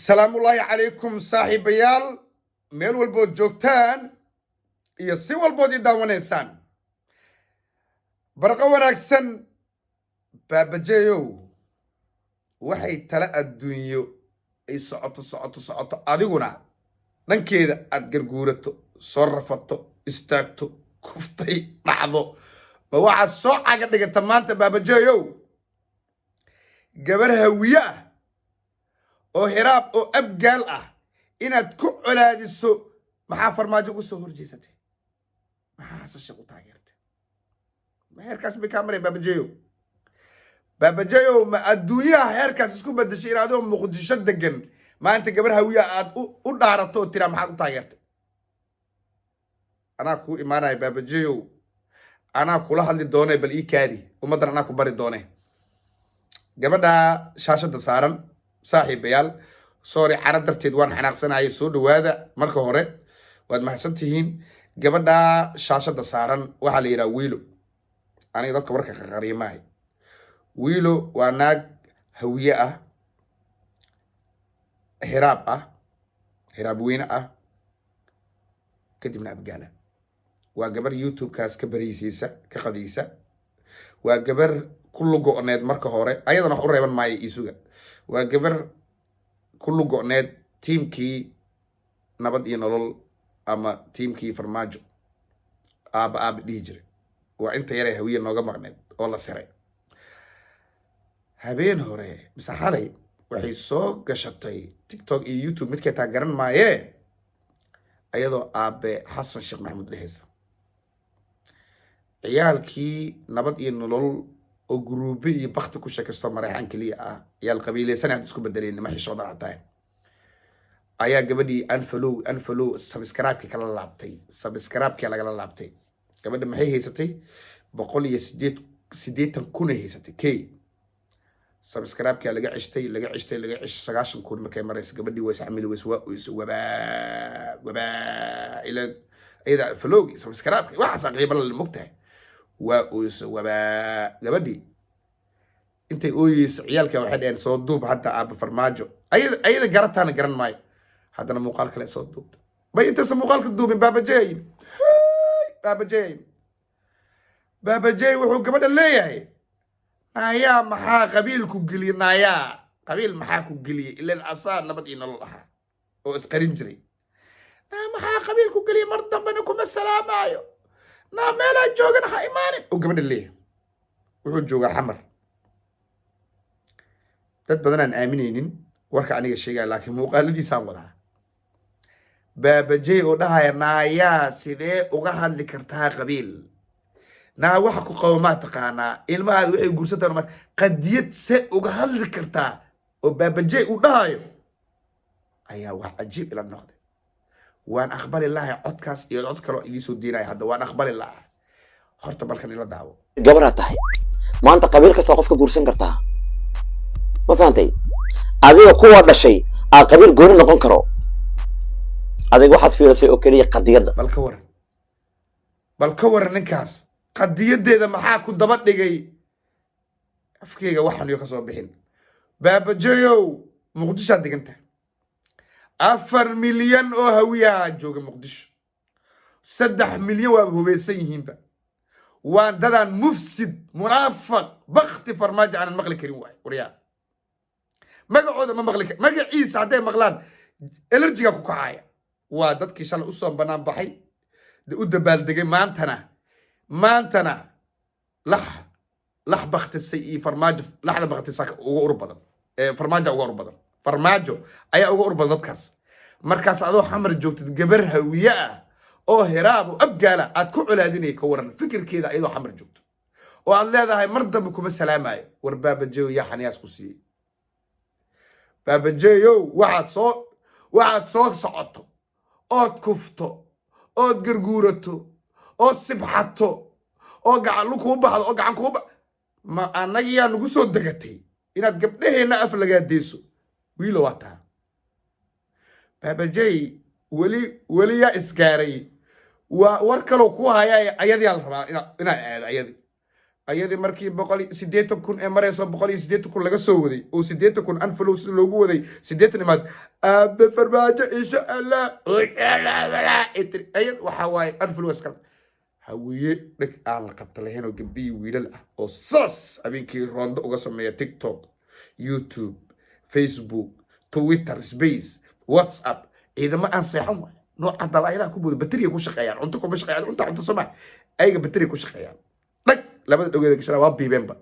Salaamullaahi calaykum, saaxiibayaal, meel walbood joogtaan iyo si walbood ii daawanaysaan, barqo wanaagsan. Baabajeeyow, waxay tala adduunyo ay socoto, socoto, socoto, adiguna dhankeeda aad garguurato, soo rafato, istaagto, kuftay, dhacdo, ma waxaad soo caga dhigata maanta, Baabajeeyow, gabar Hawiye ah oo Hiraab oo Abgaal ah inaad ku colaadiso? Maxaa Farmaajo uga soo horjeesatay? Maxaa Xasan Sheekh u taageertay? Ma heerkaas bay kaa maraya, Baabajeeyow? Baabajeeyow, ma adduunyaha heerkaas isku bedeshay in adigoo Muqdisho degan maanta gabar Hawiya aad u dhaarato oo tiraa, "Maxaad u taageertay?" Anaa kuu imaanaya, Baabajeeyow, anaa kula hadli doone. Bal ii kaadi, ummaddan anaa ku bari doone. Gabadha shaashadda saaran, saaxiibayaal, sorry, caro darteed waan xanaaqsanayay. Soo dhawaada marka hore, waad mahadsan tihiin. Gabadha shaashadda saaran waxaa la yidhaha Wiilo. Aniga dadka warka qaqariya maahay. Wiilo waa naag Hawiye ah, Hiraab ah, Hiraab weyne ah, kadibna Abgaala. Waa gabar YouTube-kaas ka bariisaysa, ka qadiysa. Waa gabar ku lugo-need marka hore, ayadana wax u reeban maayo isuga. Waa gabar ku lugo-need tiimkii Nabad iyo Nolol ama tiimkii Farmaajo, aaba aaba dhihi jiray. Waa inta yaree Hawiye nooga maqneed oo la siray. Habeen hore mise xalay waxay soo gashatay TikTok iyo YouTube, midkay taa garan maayee, ayadoo aabe Xasan Sheekh Maxamuud dhehaysa. Ciyaalkii Nabad iyo Nolol oo guruube iyo bakti ku sheekaysto, Mareexaan keliya ah, ciyaal qabiileysan hadda isku bedeleen, nima xishoodan xataa, ayaa gabadhii unfollow, unfollow, subscribe-kii kala laabtay, subscribe-kii lagala laabtay. Gabadha maxay haysatay? 188 kun ay haysatay. K subscribe-kii laga ceshtay, laga ceshtay, laga ceshtay. 90,000 markay marayso, gabadhii way isxamili weyse, waa oyse, wabaa wabaa, ila iyada followgi, subscribe-ki, waxaas qiimo la mogtahay. Waa oyse, wabaa. Gabadhii intay ooyeyso, ciyaalka waxay dhaheen, "Soo duub hadda aaba Farmaajo." Ayada garataana garan maayo. Haddana muuqaal kale soo duubta. Bay intaysan muuqaalka duubin, Baabajey yimid. Baabajey yimid. Baabajey wuxuu gabadha leeyahay, "Naayaa, maxaa qabiil ku geliyey? Naayaa, qabiil maxaa ku geliyey? Ilan asaa Nabad iyo Nolol ahaa oo isqarin jiray. Naa, maxaa qabiil ku geliyey? Mar dambena kuma salaamaayo. Naa, meelaa joogan ha imaanin," oo gabadha leeyahay. Wuxuu joogaa Xamar. Dad badan aan aaminaynin warka aniga sheegaya, laakiin muuqaaladiisaan wadaa. Baabajey oo dhahaya, "Naayaa, sidee uga hadli kartaa qabiil? Naa, waxa ku qabo maa taqaanaa? Ilmahaada waxay guursantaan ma qadiyad se uga hadli kartaa?" Oo Baabajey uu dhahayo ayaa wax cajiib ila noqday. Waan aqbali lahay codkaas iyo cod kaloo idiisoo diinaya hadda. Waan aqbali lahay. Horta balkan ila daawo. Gabaraad tahay maanta, qabiil kasta qofka guursan kartaa, ma fahantay? Adiga kuwa dhashay aa qabiil gooni noqon karo. Adiga waxaad fiirisay oo keliya qadiyadda. Bal ka waran, bal ka waran ninkaas qadiyadeeda maxaa ku daba dhigay? Afkeyga waxaan yo ka soo bixin. Baabajeyow, Muqdishoad deganta. 4 milyan oo Hawiyaha jooga Muqdisho, 3 milyan waaba hubaysan yihiinba. Waan dadaan mufsid, munaafaq, bakti Farmaajo aanan maqli karin waay. Waryaa, magacooda ma maqli magaciisa hadday maqlaan elerjiga ku kacaya. Waa dadkii shalay usoo banaan baxay, u dabaaldegay. Maantana lax lax baktisay iyo Farmaajo, laxda baktisa uga ur badan. Farmaajo uga ur badan, Farmaajo ayaa uga ur badan dadkaas. Markaas adoo Xamar joogtid, gabar Hawiye ah oo Hiraab oo Abgaala aad ku colaadinaya, ka waran fikirkeeda, iyadoo Xamar joogto oo aad leedahay, "Mar dambe kuma salaamayo"? War Baabajeyo, yaa xaniyaas ku siiyey? Baabajeyow, waxaad soo socoto ood kufto, ood garguurato, ood sibxato, oo gacan kuu baxdo, oo gacan kuu ba ma annagiyaa nagu soo degatay inaad gabdhaheenna af lagaadeyso? Wiilo waa taa. Baabajey, weli weli yaa isgaaray? Waa war kaloo ku hayaa. Ayadiyaa la rabaa inaan aado ayadii. Ayadii markii 180,000 ee marayso, 180,000 laga soo waday oo 80,000 unfollow sida loogu waday, 80 imaad, "Aabe Farmaajo, insha Allah, ayad waxaa waaye unfollow iskale." Hawiye dheg aan la qabta lahayn oo gabdhihii wiilal ah oo saas habeenkii roondo uga sameeya TikTok, YouTube, Facebook, Twitter Space, WhatsApp. Ciidamo aan seexan waay, nooca dabaayadaha ku booda, bateriya ku shaqeeyaan, cunto kuma shaqeeyaan. Cunta cunto soo ma, ayaga bateriya ku shaqeeyaan. Dhag labada dhogeeda gashana waa biibeenba.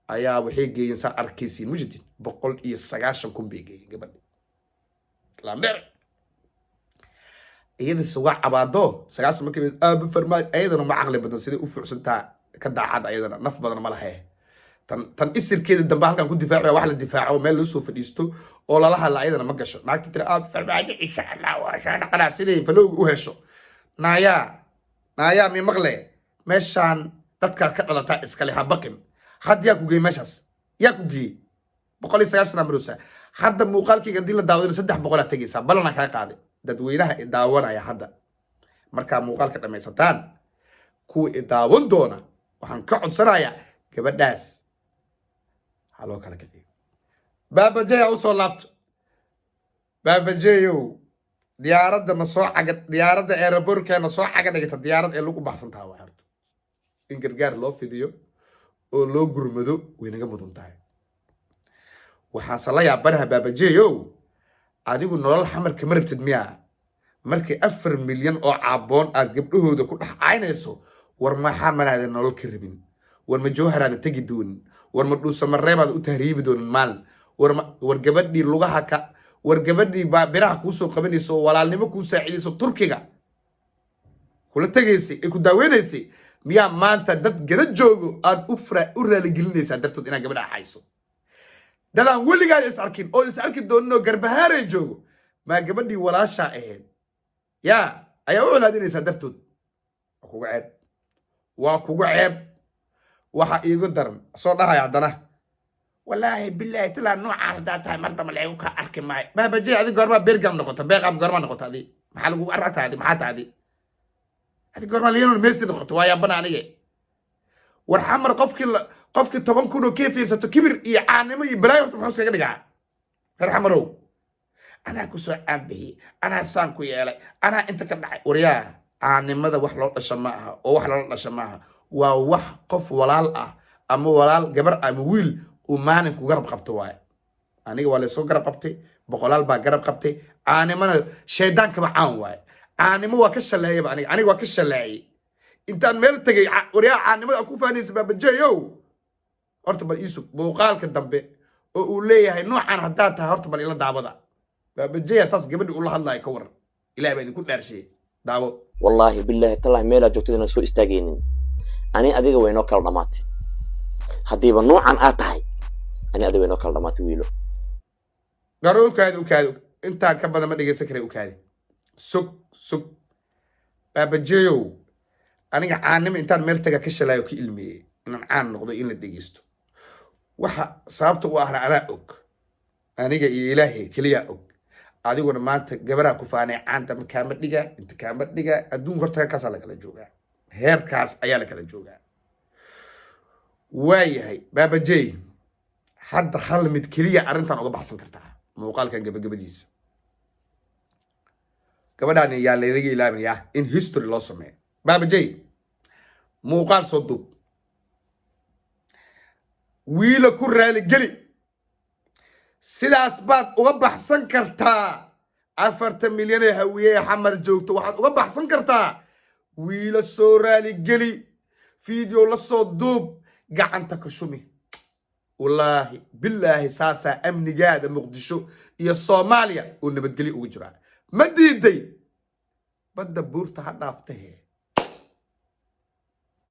Ayaa waxay geeyeen, saa arkaysiin mujidin, 190,000 bay geeyeen gabadhi laandheer. Iyadase waa cabaado 90 markii "Aaba Farmaajo". Ayadana ma caqli badan, siday u fuucsantaa ka daacad, ayadana naf badan ma lahe. Tan isirkeeda dambe halkan ku difaaci, wax la difaaco, meel loo soo fadhiisto oo lala hadla ayadana ma gasho. Naagta tiri "Aaba Farmaajo, insha Allah waa soo dhaqanaa", siday falowga u hesho. Naayaa, naayaa, mi maqle? Meeshaan dadkaad ka dhalataa iskale, ha baqin. Hadda yaa ku geeyey meeshaas? Yaa ku geeyey? 190 maroosa hadda. Muuqaalkayga haddii la daawadana 300 aa tegaysaa, balana kaa qaaday. Dadweynaha i daawanaya hadda, markaa muuqaalka dhammaysataan, kuwa i daawan doona, waxaan ka codsanayaa gabadhaas ha loo kala kiciyo. Baabajey ha usoo laabto. Baabajeyow, diyaaradda na soo caga, diyaaradda airportkeena soo caga dhigata. Diyaarad ee lagu baxsan taha waa horto in gargaar loo fidiyo oo loo gurmado, way naga mudan tahay. Waxaase la yaabanaha, Baabajeyow, adigu nolol Xamar kama rabtid miyaa? Markii 4 milyan oo caaboon aad gabdhahooda ku dhex caynayso, war maxaa manaada nolol ka rabin? War ma Jawharaada tegi doonin? War ma Dhuusamareebaada u tahriibi doonin maalin? War ma war gabadhii lugaha ka, war gabadhii baa biraha kuusoo qabanayso oo walaalnimo kuu saacidayso, Turkiga kula tegaysay ee ku daaweynaysay, miyaa maanta dad gada joogo aad u raaligelinaysaa dartood inaad gabadha axayso? Dadaan weligaa is arkin oo is arki doonin oo Garbahaaray joogo, maa gabadhii walaashaa ahayd yaa ayaa u colaadinaysaa dartood? Waa kugu ceeb, waa kugu ceeb. Waxa iigu daran, soo dhahaya haddana, "Wallaahi, bilaahi, tilaa noocaan haddaa tahay, mar dambe leegu ka arki maayo." Baabajey, adi goormaa Bergam noqota? Beqam goormaa noqota adi? Maxaa lagu aragta adi? Maxaa tahay adi? Adi goormaa Lionel Messi noqota? Waa yaabana anige. War Xamar qofkii 10,000 oo kee fiirsato, kibir iyo caanimo iyo balaayo horta muxuu iskaga dhigaa? Reer Xamarow, anaa ku soo caanbixiyey, anaa saan ku yeelay, anaa inta ka dhacay. Waryaa, caanimada wax loo dhasha ma aha oo wax loola dhasha ma aha. Waa wax qof walaal ah ama walaal gabar ama wiil uu maalinku garab qabto waaye. Aniga waa laysoo garab qabtay, boqolaal baa garab qabtay. Caanimana shaydaankaba caan waaye. Caanimo waa ka shaleeyaba aniga, aniga waa ka shaleeyay intaan meel tegay. Waryaa, caanimada aan ku faanaysa, Baabajeyow, horta bal iisug muuqaalka dambe oo uu leeyahay "Noocan haddaad tahay", horta bal ila daawada. Baabajeya saas gabadhi ula hadlayo ka waran? Ilaah baa idinku dhaarshiyey, daawo. Wallaahi, bilaahi, tallahi, meelaad joogtid inaan soo istaagaynin. Ani adiga waynoo kala dhammaatay. Haddiiba noocan aad tahay, ani adiga waynoo kala dhammaatay, wiilo. Garo, ukaadi, ukaadi, intaan ka badan ma dhegeysan karay. Ukaadi, sug, sug. Baabajeyow, aniga caanimo intaan meel taga ka shalaayo, ka ilmeeyey inaan caan noqdo, in la dhegeysto, waxa sababta u ahna anaa og, aniga iyo Ilaahay keliyaa og. Adiguna maanta gabaraa ku faanay, caanta ma kaama dhiga, inta kaama dhiga. Adduunka horta heerkaasaa la kala joogaa, heerkaas ayaa la kala joogaa. Waayahay, Baabajey, hadda hal mid keliya arrintan uga baxsan kartaa muuqaalkan gabagabadiisa. Gabadhaan yaa laylaga ilaaminayaa in history loo sameeyo. Baabajey, muuqaal soo duub, wiila ku raaligeli. Sidaas baad uga baxsan kartaa. 40 milyan ee Hawiye ee Xamar joogto waxaad uga baxsan kartaa: wiila soo raaligeli, video la soo duub, gacanta ka shumi. Wallaahi, bilaahi, saasaa amnigaada Muqdisho iyo Soomaaliya oo nabadgelyo ugu jiraa. Ma diiday? Badda buurta ha dhaaftahe.